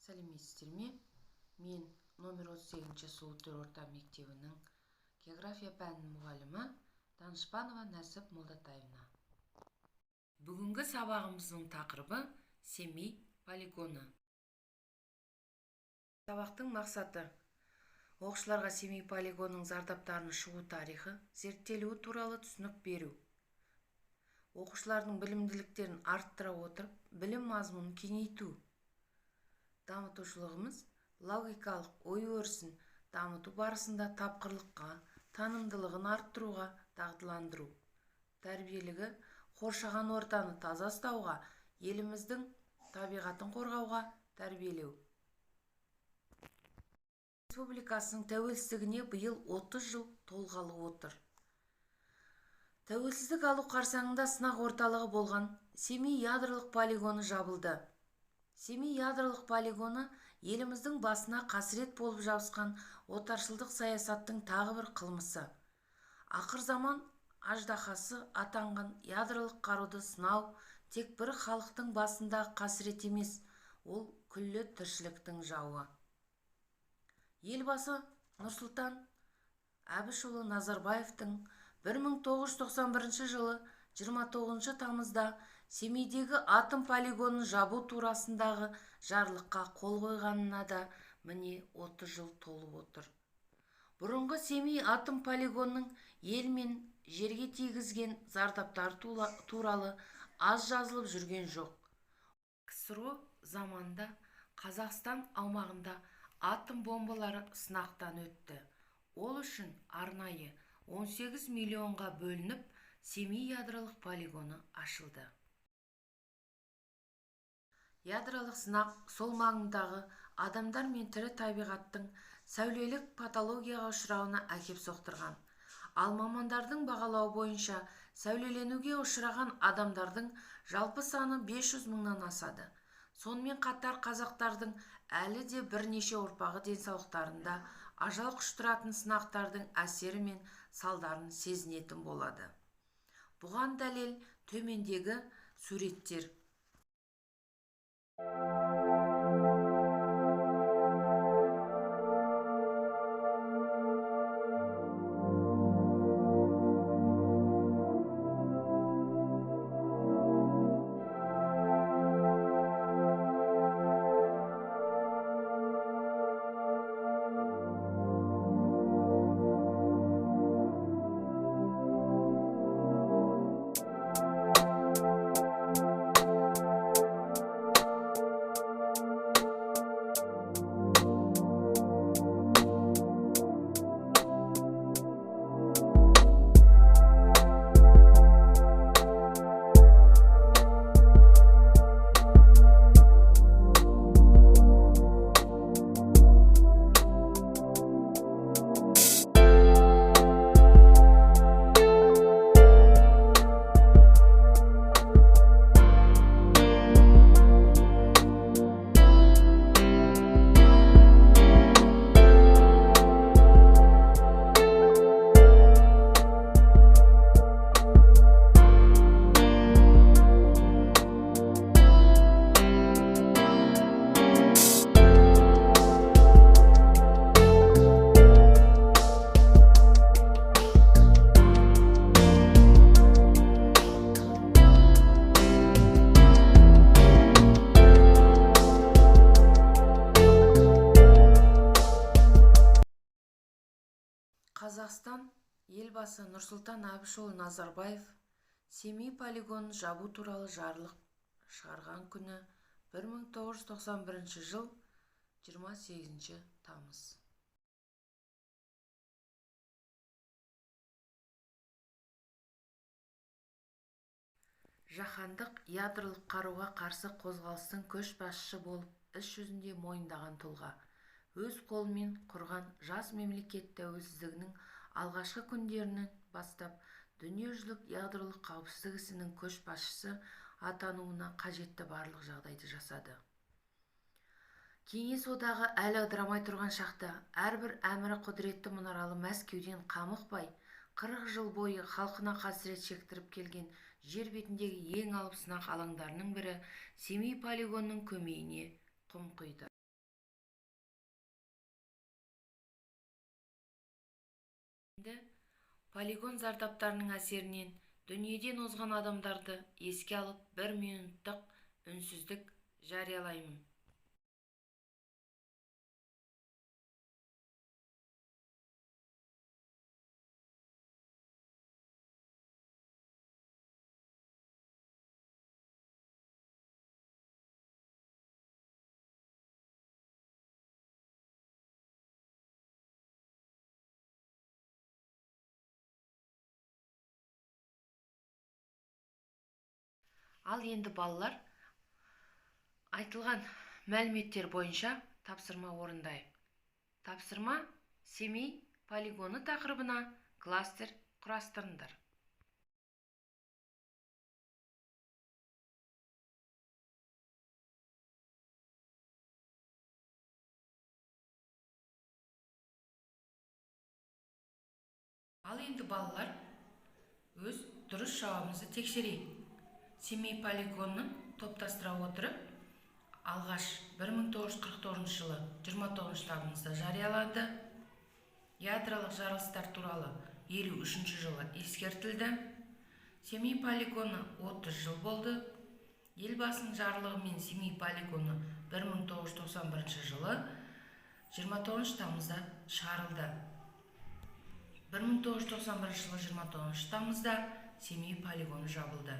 Сәлеметсіздер ме? Мен номер 38-ші Сұлутөр орта мектебінің география пәнінің мұғалімі Данышпанова Нәсіп Молдатаевна. Бүгінгі сабағымыздың тақырыбы Семей полигоны. Сабақтың мақсаты: оқушыларға Семей полигонының зардаптарының шығу тарихы, зерттелуі туралы түсінік беру. Оқушылардың білімділіктерін арттыра отырып, білім мазмұнын кеңейту. Дамытушылығымыз логикалық ой-өрісін дамыту барысында тапқырлыққа, танымдылығын арттыруға дағдыландыру. Тәрбиелігі қоршаған ортаны таза ұстауға, еліміздің табиғатын қорғауға тәрбиелеу. Республикасының тәуелсіздігіне биыл 30 жыл толғалы отыр. Тәуелсіздік алу қарсаңында сынақ орталығы болған Семей ядролық полигоны жабылды. Семей ядролық полигоны еліміздің басына қасірет болып жабысқан отаршылдық саясаттың тағы бір қылмысы. Ақыр заман аждаһасы атанған ядролық қаруды сынау тек бір халықтың басындағы қасірет емес, ол күллі тіршіліктің жауы. Елбасы Нұрсұлтан Әбішұлы Назарбаевтың 1991 жылы 29 тамызда Семейдегі атом полигонын жабу турасындағы жарлыққа қол қойғанына да міне 30 жыл толып отыр. Бұрынғы Семей атом полигонының ел мен жерге тигізген зардаптары туралы аз жазылып жүрген жоқ. КСРО заманында Қазақстан аумағында атом бомбалары сынақтан өтті. Ол үшін арнайы 18 миллионға бөлініп, Семей ядролық полигоны ашылды. Ядролық сынақ сол маңындағы адамдар мен тірі табиғаттың сәулелік патологияға ұшырауына әкеп соқтырған. Ал мамандардың бағалауы бойынша сәулеленуге ұшыраған адамдардың жалпы саны 500 мыңнан асады. Сонымен қатар қазақтардың әлі де бірнеше ұрпағы денсаулықтарында ажал құштыратын сынақтардың әсері мен салдарын сезінетін болады. Бұған дәлел төмендегі суреттер. Қазақстан елбасы Нұрсұлтан Әбішұлы Назарбаев Семей полигонын жабу туралы жарлық шығарған күні 1991 жыл 28 тамыз. Жаһандық ядролық қаруға қарсы қозғалыстың көшбасшысы болып іс жүзінде мойындаған тұлға. Өз қолымен құрған жас мемлекет тәуелсіздігінің алғашқы күндерінен бастап дүниежүзілік ядролық қауіпсіздік ісінің көшбасшысы атануына қажетті барлық жағдайды жасады. Кеңес одағы әлі ыдырамай тұрған шақта әрбір әмірі құдіретті мұнаралы Мәскеуден қамықпай, 40 жыл бойы халқына қасірет шектіріп келген жер бетіндегі ең алып сынақ алаңдарының бірі Семей полигонының көмейіне құм құйды. Полигон зардаптарының әсерінен дүниеден озған адамдарды еске алып, бір минуттық үнсіздік жариялаймын. Ал енді, балалар, айтылған мәліметтер бойынша тапсырма орындайық. Тапсырма: Семей полигоны тақырыбына кластер құрастырыңдар. Ал енді, балалар, өз дұрыс жауабымызды тексерейік. Семей полигонын топтастыра отырып, алғаш 1949 жылы 29 тамызда жарияланды. Ядролық жарылыстар туралы 53 жылы ескертілді. Семей полигоны 30 жыл болды. Елбасының жарлығымен Семей полигоны 1991 жылы 29 тамызда шығарылды. 1991 жылы 29 тамызда Семей полигоны жабылды.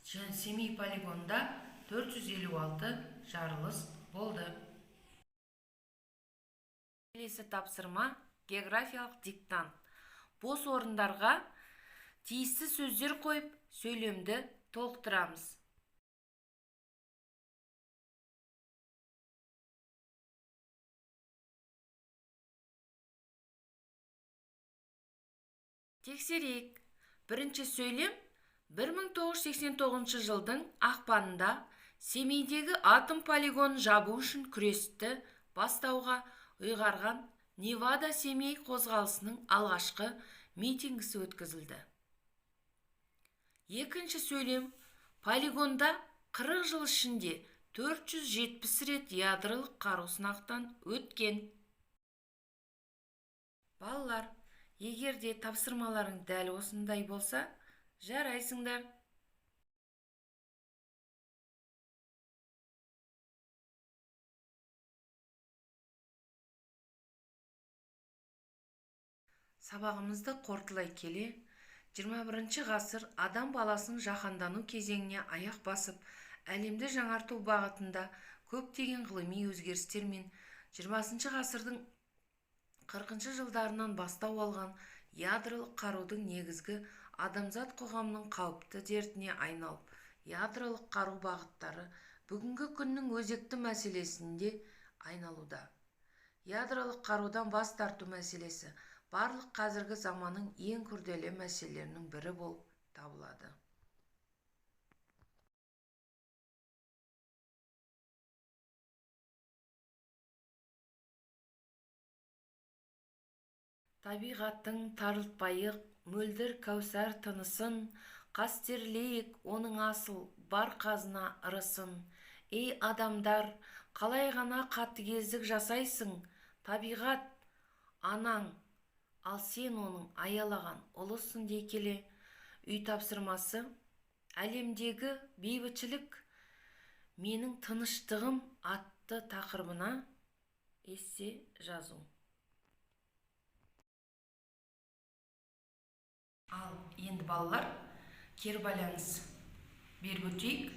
Семей полигонында 456 жарылыс болды. Келесі тапсырма: географиялық диктант. Бос орындарға тиісті сөздер қойып, сөйлемді толықтырамыз. Тексерейік. Бірінші сөйлем: 1989 жылдың ақпанында Семейдегі атом полигонын жабу үшін күресті бастауға ұйғарған Невада-Семей қозғалысының алғашқы митингісі өткізілді. Екінші сөйлем: полигонда 40 жыл ішінде 470 рет ядролық қару сынақтан өткен. Балалар, егер де тапсырмаларың дәл осындай болса, жарайсыңдар. Сабағымызды қорытылай келе, 21 ғасыр адам баласының жаһандану кезеңіне аяқ басып, әлемді жаңарту бағытында көптеген ғылыми өзгерістер мен 20 ғасырдың 40 жылдарынан бастау алған ядролық қарудың негізгі адамзат қоғамының қауіпті дертіне айналып, ядролық қару бағыттары бүгінгі күннің өзекті мәселесіне айналуда. Ядролық қарудан бас тарту мәселесі барлық қазіргі заманның ең күрделі мәселелерінің бірі болып табылады. Табиғаттың тарылтпайық мөлдір кәусар тынысын, қастерлейік оның асыл бар қазына ырысын. Ей, адамдар, қалай ғана қатыгездік жасайсың? Табиғат анаң, ал сен оның аялаған ұлысың дей келе, үй тапсырмасы: «Әлемдегі бейбітшілік менің тыныштығым» атты тақырыбына эссе жазу. Ал енді, балалар, кері байланыс беріп өтейік.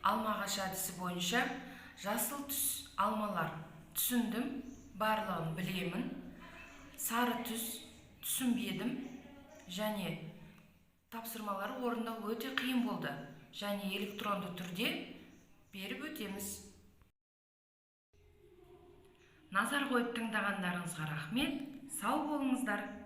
Алма ағаш әдісі бойынша жасыл түс алмалар: түсіндім, барлығын білемін. Сары түс: түсінбедім және тапсырмалар орындау өте қиын болды. Және электронды түрде беріп өтеміз. Назар қойып тыңдағандарыңызға рахмет. Сау болыңыздар.